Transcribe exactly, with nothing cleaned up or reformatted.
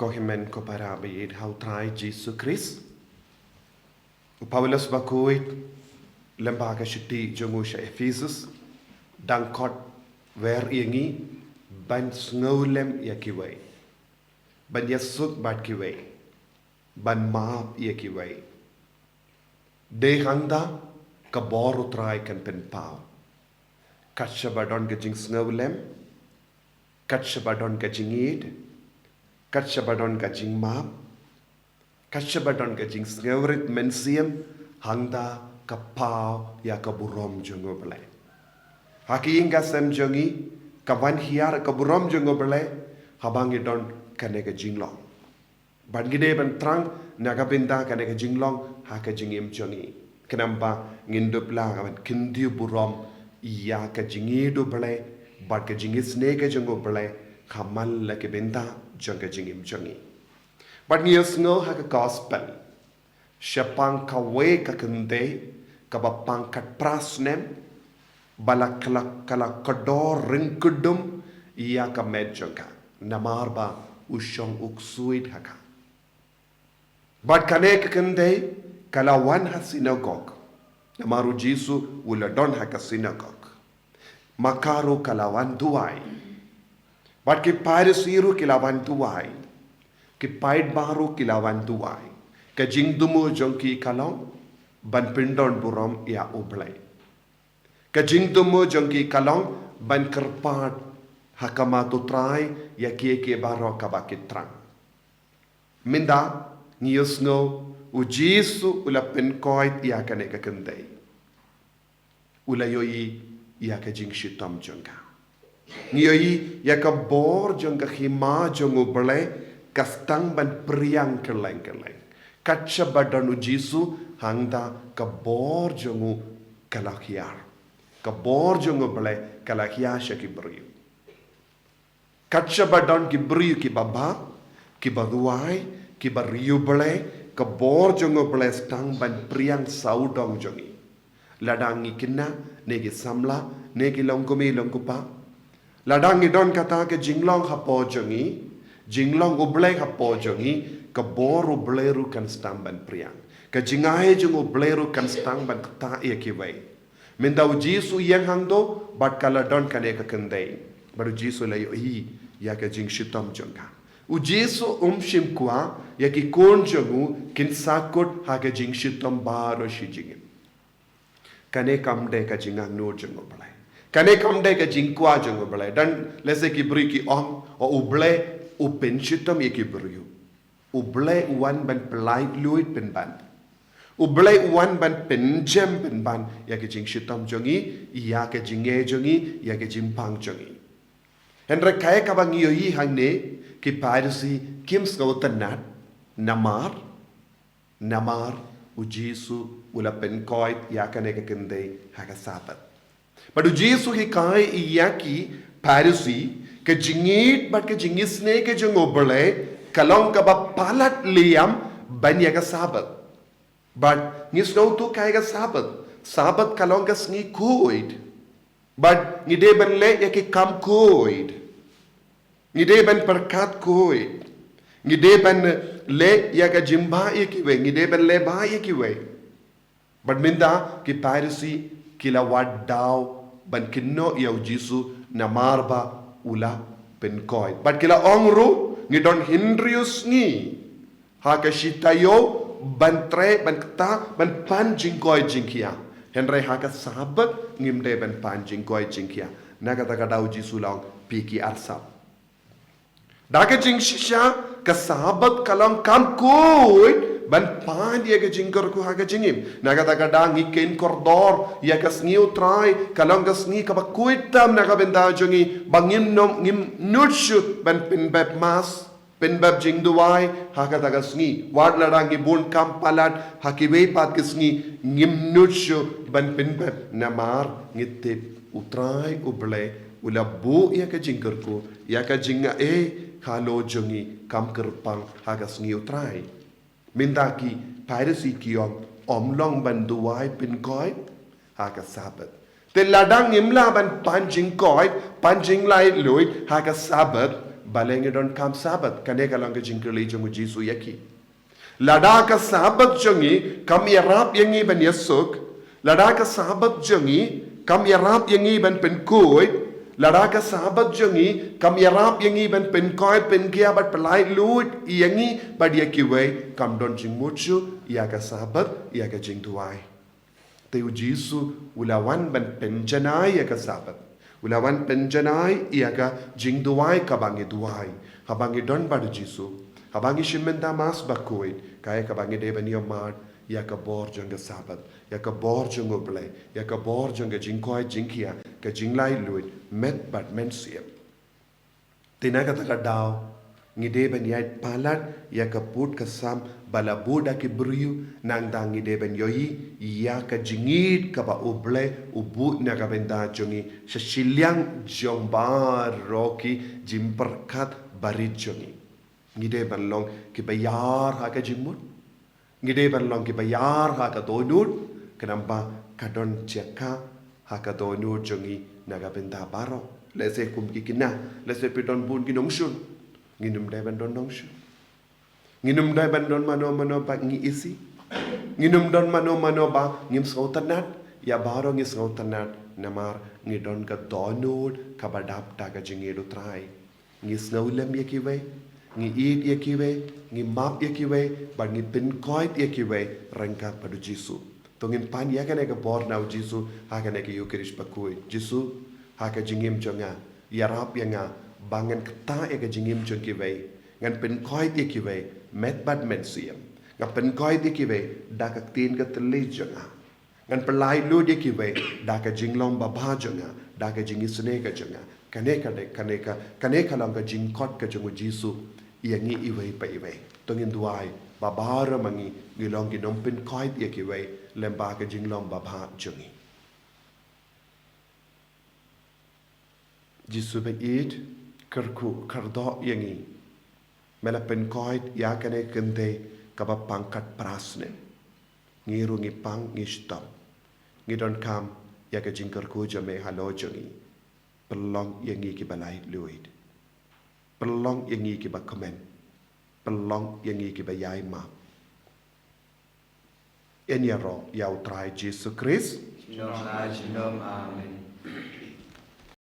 Ko hynmen ko para ba ïeit ha u Trai Jisu Khrist. U Paulus bakhuid lem bad ka shithi jong u sha Ephesus, dang khot wer ïa ngi ban sngewlem ïa kiwei, ban ïasuk bad kiwei, ban map ïa kiwei. Dei hangta ka bor u Trai kan pynpaw. Kat shaba don ka jingsngewlem, kat shaba don ka jingïeit, kat shaba don ka jingmap, kat shaba don ka jingsngewrit mynsiem, hangta ka paw ïa ka burom jong u Blei. Ha ka ïing ka sem jong ngi, ka wan hiar ka burom jong u Blei, haba ngi don kane ka jinglong. Bad ngi dei ban thrang na ka bynta kane ka jinglong ha ka jingim jong ngi. Khnang ba ngin dup lah ban kyntiew burom ïa ka jingïeit u Blei bad ka jingisynei ka jong u Blei, ha man la ka bynta jong ka jingim jong ngi. Bad ngi ïohsngew ha ka gospel shaphang kawei ka kynthei kaba pang khatphra snem, ba la ka la, ka la kordor ryngkdum ïa ka met jong ka, namar ba u shong u ksuid ha ka. Bad kane ka kynthei ka la wan ha synagog, namar u Jisu u la don ha ka synagog. Ma ka ruh ka la wan duwai. Bad ki Pharisi ruh ki la wan duwai. Ki paidbah ruh ki la wan duwai. Ka jingthmu jong ki ka long ban pyndon burom ïa u Blei. Ka jingthmu jong ki ka long ban kyrpad ha khmat u Trai ïa kiei kiei baroh kaba ki thrang. Mynta ngi ïohsngew u Jisu u la pynkoit ïa kane ka kynthei. U la ïohi ïa ka jingshitom jong ka. Ngi ïohi ïa ka bor jong ka hima jong u Blei ka sdang ban phriang kylleng kylleng. Kat shaba don u Jisu, hangta ka bor jong u ka la hiar. Ka bor jong u Blei ka la hiar sha ki briew. Kat shaba don ki briew kiba bha, kiba duwai, kiba riewblei, ka bor jong u Blei sdang ban phriang sawdong jong ngi. Lada ngi khynnah, ne ki samla, ne ki longkmie longkpa. Lada ngi don kata ka jinglong hapoh jong ngi, jinglong u Blei hapoh jong ngi, ka bor u Blei ruh kan sdang ban phriang. Ka jingai jong u Blei ruh kan sdang ban ktah ïa kiwei. Mynta u Jisu u ïeng hangto, bad ka la don kane ka kynthei. Bad u Jisu u la ïohi ïa ka jingshitom jong ka. U Jisu um shym kwah ïa ki khun jong u kin sahkut ha ka jingshitom baroh shi jingim. Kane kam dei ka jingangnud jong u Blei. Kane kam dei ka jingkwah jong u Blei. Don lehse ki briew ki ong, o u Blei u pynshitom ïa ki briew. U Blei u wan ban pyllait luid pynban. U Blei u wan ban pynjem pynban ïa ka jingshitom jong ngi, ïa ka jingeh jong ngi, ïa ka jingpang jong ngi. Hynrei kaei kaba ngi ïohi hangne, ki Pharisi kim sngewtynnad, namar, namar u Jisu u la pynkoit ïa kane ka kynthei ha ka Sabbath. Bad u Jisu u hikai ïa ki Pharisi, ka jingïeit bad ka jingisynei ka jong u Blei ka long kaba palat liam ban ïa ka Sabbath. Bad ngi sngewthuh kaei ka Sabbath. Sabbath ka long ka sngi khuid. Bad ngi dei ban leh ïa ki kam khuid. Ngi dei ban pyrkhat khuid. Ngi dei ban leh ïa ka jingbha ïa kiwei. Ngi dei ban leh bha ïa kiwei. Bad mynta ki Pharisi ki la wad daw ban kynnoh ïa u Jisu namar ba u la pynkoit. Bad ki la ong ruh, ngi don hynriew sngi ha ka shi taïew ban treh, ban ktah, ban pan jingkoit jingkhiah. Hynrei ha ka Sabbath ngim dei ban pan jingkoit jingkhiah. Na kata ka daw u Jisu u la ong, phi ki arsap. Da ka jingshisha, ka Sabbath ka long kam khuid ban pan ïa ka jingkyrkhu ha ka jingim. Na kata ka daw ngi kheiñ kordor ïa ka sngi u Trai, ka long ka sngi kaba khuid tam na ka bynta jong ngi, ba ngim nym, ngim nud shuh ban pynbeit Mass, pynbeit jingduwai ha kata ka sngi. Wat lada ngi bun kam palat ha kiwei pat ki sngi, ngim nud shuh ban pynbeit namar ngi tip u Trai u Blei u la buh ïa ka jingkyrkhu, ïa ka jingaiei halor jong ngi, kam kyrpang ha ka sngi u Trai. Mynta ki Pharisi ki ong, ym long ban duwai pynkoit ha ka Sabbath. Te lada ngim lah ban pan jingkoit, pan jinglait luid ha ka Sabbath, Balei ngi donkam Sabbath? Kane ka long ka jingkylli jong u Jisu ïa ki. Lada ka Sabbath jong ngi kam ïarap ïa ngi ban ïasuk, lada ka Sabbath jong ngi kam ïarap ïa ngi ban pynkhuid, lada ka Sabbath jong ngi kam ïarap ïa ngi ban pynkhuid, pynkhia bad pyllait luid ïa ngi bad ïa kiwei, kam don jingmut shuh ïa ka Sabbath, ïa ka jingduwai. Te u Jisu u la wan ban pynjanai ïa ka Sabbath. U la wan pynjanai ïa ka jingduwai kaba ngi duwai. Haba ngi don bad u Jisu, haba ngi shim bynta Mass bakhuid, kaei kaba ngi dei ban ïohmad? Ïa ka bor jong ka Sabbath, ïa ka bor jong U Blei, ïa ka bor jong ka jingkhuid jingkhia, ka jinglait luid, met bad mynsiem. Te na kata ka daw, ngi dei ban ïaid palat ïa ka pud ka sam ba la buh da ki briew, nangta ngi dei ban ïohi ïa ka jingïeid kaba U Blei u buh na ka bynta jong ngi sha shiliang jong baroh ki jingpyrkhat barit jong ngi. Ngi dei ban long kiba ïar ha ka jingmut. Ngi dei ban long kiba ïar ha ka dohnud, khnang ba ka don jaka ha ka dohnud jong ngi na ka bynta baroh. Lehse kum ki khynnah, lehse phi don bun ki nongshun. Ngim dei ban don nongshun. Ngim dei ban don mano mano ba ngi isih. Ngim don mano mano ba ngim sngewtynnat. Ïa baroh ngi sngewtynnat namar ngi don ka dohnud kaba dap da ka jingïeid U Trai. Ngi sngewlem ïa kiwei, ngi ïeit ïa kiwei, ngi map ïa kiwei, bad ngi pynkhuid ïa kiwei ryngkat bad u Jisu. To ngin pan ïa kane ka bor na u Jisu ha kane ka Ïukharist bakhuid. Jisu, ha ka jingim jong nga, ïarap ïa nga ba ngan ktah ïa ka jingim jong kiwei, ngan pynkhuid ïa kiwei met bad mynsiem. Nga pynkhuid ïa kiwei da ka ktien ka thylliej jong nga. Ngan pyllait luid ïa kiwei da ka jinglong babha jong nga, da ka jingisynei ka jong nga. Kane ka dei, kane ka, kane ka long ka jingkhot ka jong u Jisu ïa ngi iwei pa iwei. To ngin duwai ba baroh ma ngi ngi long ki nongpynkhuid ïa kiwei lyngba ka jinglong babha jong ngi. Jisu ba ïeit, kyrkhu kyrdoh ïa ngi. Me la pynkhuid ïa kane ka kynthei kaba pang khatphra snem. Ngi ruh ngi pang, ngi shitom. Ngi donkam ïa ka jingkyrkhu jong me halor jong ngi. Pynlong ïa ngi kiba lait luid. Pynlong ïa ngi kiba kmen. Pynlong ïa ngi kiba ïai map. Yn ïaroh ïa u Trai Jisu Khrist. Junom la junom, amen.